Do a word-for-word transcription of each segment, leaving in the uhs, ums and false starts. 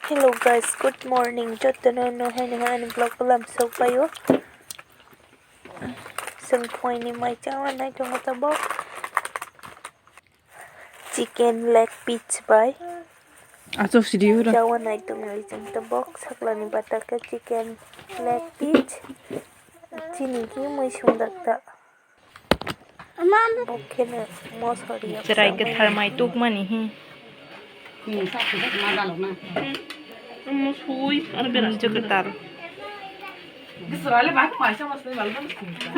Hello guys, good morning. Jotono no hai no hai ani vlog o lam sok paio. Sung phoini mai chawa nai tongo tabok. Chicken leg piece bai. Acho sidi ura. Chawa nai tongo ijang tabok saklani bata khe chicken leg piece. Chini ki mui sung dakta. Bo kheno mosori ya. Chwrai kwthar mai tukmani hi. Hmm, sak sijak ma dalok na. Mosoi, ar beras. Jokotar. Gisrale ba mai sa mas mai bal bal.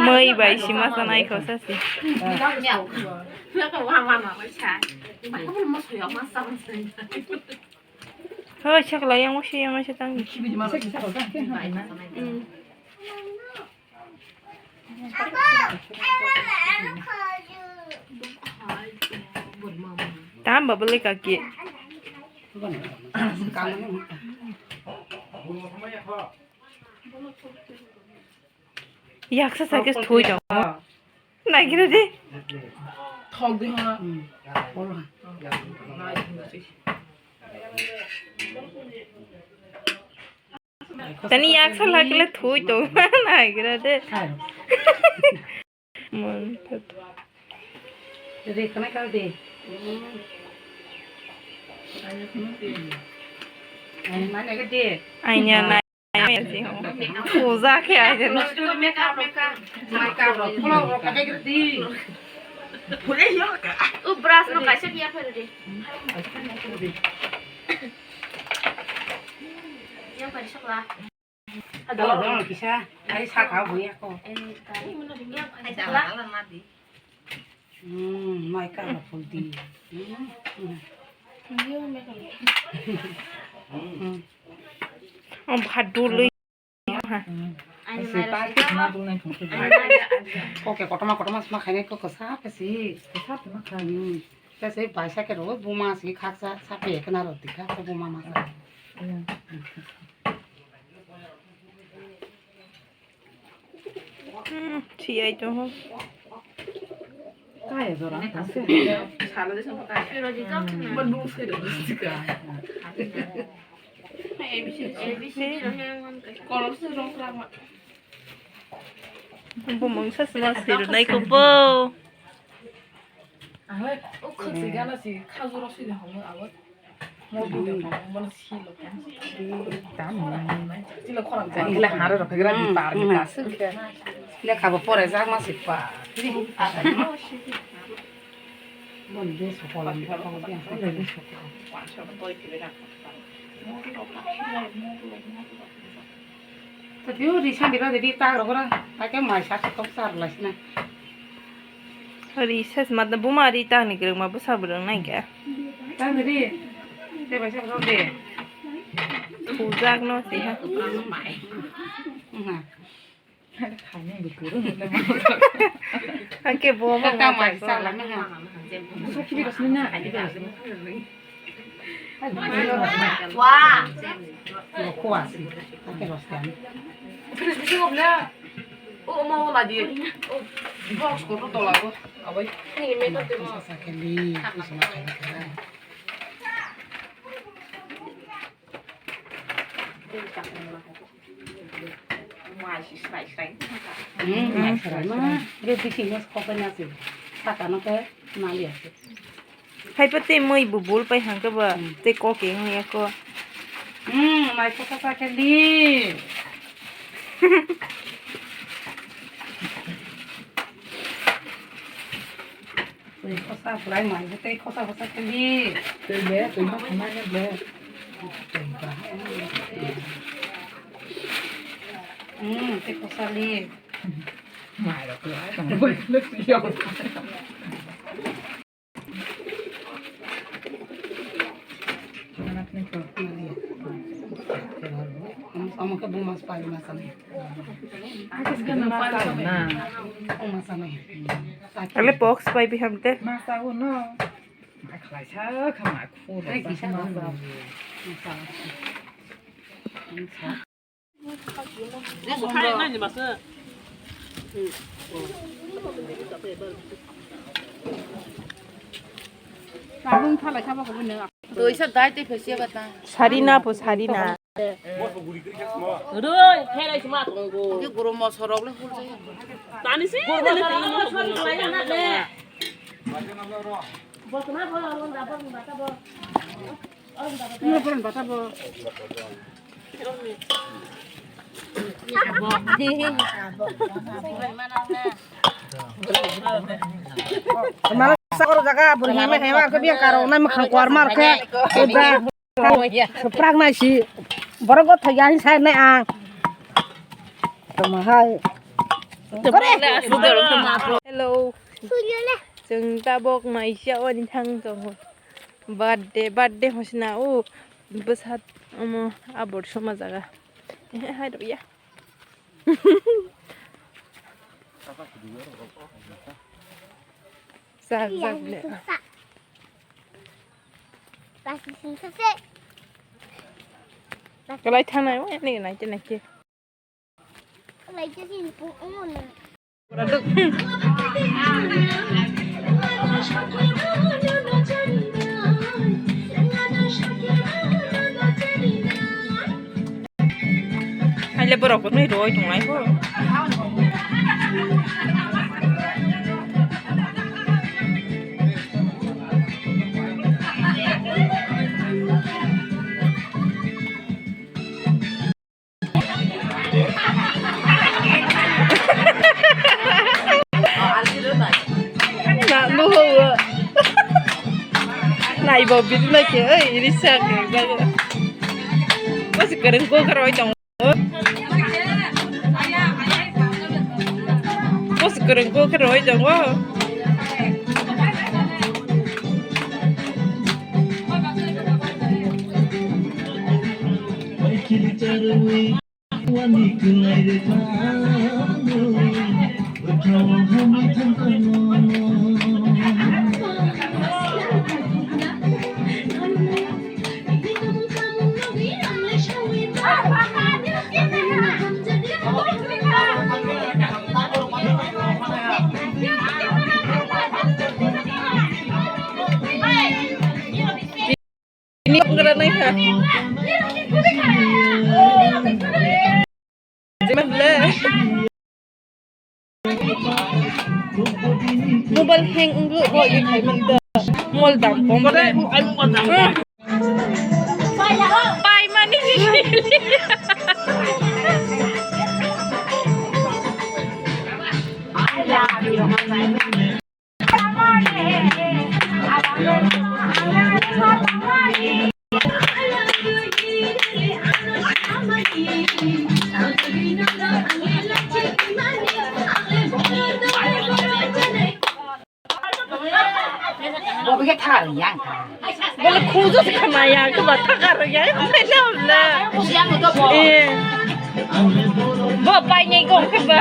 Mai bai si mas na nai khosa si. Hoi, sakla yang mosoi yang mosoi tang. Hmm. Tam ba beli kaki. Yaksa sakis thui dong. Naigira de. Thok de ha. Tani yaksa lakle thui to naigira de. Mon thot. Re kana kal de. Ai mana ke de. Ai nya na. Puja khe ai de. Makeup, makeup, makeup. Makeup rok, pulo rok kade kade. U brush no kaisa biya pheru de. Yang pai sakla. Ado, ado, kisa, ai saka bo ya ko. Eh, yang pai sakla. Hmm, mai ka la phul di. Hmm. Hmm. Om bhadurlui. Oke, kotorma, kotorma sma khainai kok kwsa khe si. Kwsa tongma kha. Hmm. Khe se baisa khe ro buma si khaksa sa pe khna ro ti khaksa buma ma sa. Hmm, si ai to ho. Kaya jora. Sala de sangko kaya. Pero di jok na. Ban bung se do sika. A B C, A B C. Kolom se rong rama. Bumung sa sma sir nai ko bo. Ang lai o khwk si gana si khajur rok si homo abo. Mo dun de homo mo si lo. Tam. Sila khorang. Sila haro rok gra di par di ta. Sila khabo pore jak ma si pa. Bon de so kolam ko ko de. Tadi ri sandi ba jadi ta ro ro. Ake mai sa kok sar lai sina. Ri ses mat buma ri ta ni gereng ma bwsa bwrwng nai kha. Ta ni ri. Te bai sa bwrwng de. Thujak no si ha. Nga. Hake bo ma ta ma ma sa la na ha. Sakhi bi rosni na. Wa. Ko ko asi. Hake rosni. Fridge bisingo bla. O ma o la di. O box ko to tola ko. Abai. Ni me to mo. Sa ke li. Sa ke li. Hmm, mai srai ma. Re bisi mas ko pa na si. Saka no ke nali asi. Hai pa te moi bubul pai hang ke ba. Hmm. Te ko ke ngi ko. Hmm, mai ko pa ke li. Twi khosa kwlai mai, twi khosa khosa khe di. Twi be, twi ma khna ne be. Hmm, twi khosa li. Mai ro kwlai tong. Omo khe buma pai ma sanai. Ale box pai bi hamte. Tabung thalai kha bo koboi no. Toisa dai te phesia bata. Sarina po sarina. Roi, khelai sima tongo. Ke guru mosorok le hul jai. Tani se, tani se. Botna bola, botna bola, botna bola. Mala sakor jaga burhi me hema ke biang karo na makhang kuar mar ke. Eba. Prak nai si. Borok go thaya hin sai nai ang. Tama hai. Hello. Chwng tabok maisa oni thang tongo. Birthday, birthday hosna o bwsat omo abor soma jaga. Hai rw ya. Sak, sak le. Kalai thangnai o, ani nai te nai ke. Haile borok nui roi tongnai bo. Na, nuhur. Nai bo bini nai ke, oi, iri sa ke, ba. Bo si kereng ko keroi tong. Bo si kereng ko keroi tong. Ini aku kena naik ha. Jimat le. Mobile hang unggu bo ye khai man da. Mol dam kom le. Pai mani. Bo bikhe thar yang. Bole khujo se khna ya, khe ba thakar ya, khe na bole. Eh. Bo pai ngai kong khe ba.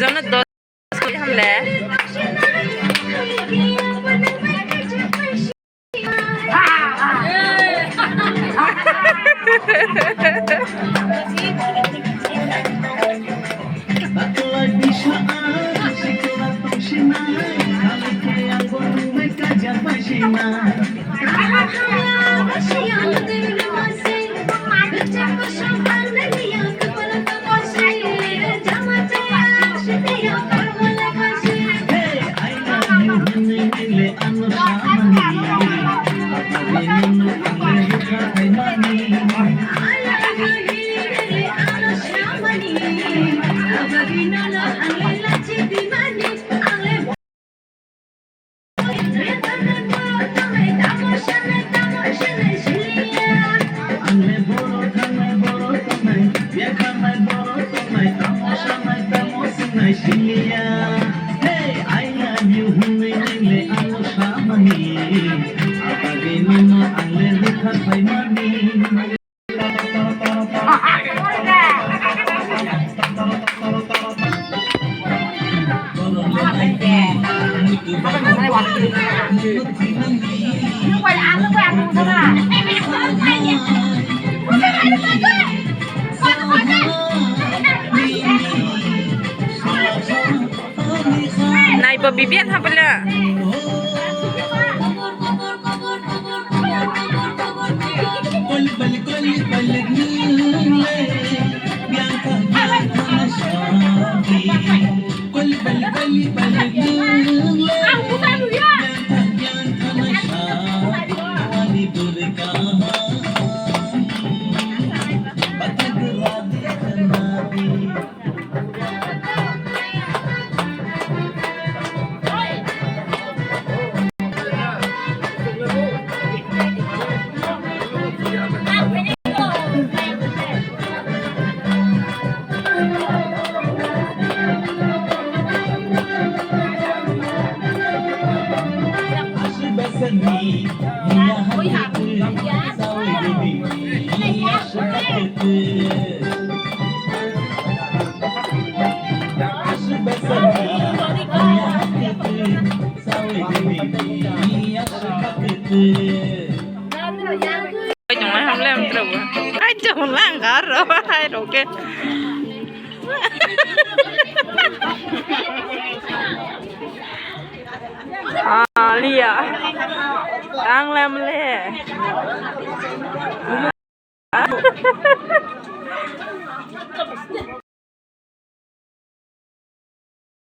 Jono dos koi hamle. Bibian hapala. Ai, tong lai hamle ang tro ba. Ai, tong lang gar ro, hai ro ke. Ah, Lia. Ang lam le.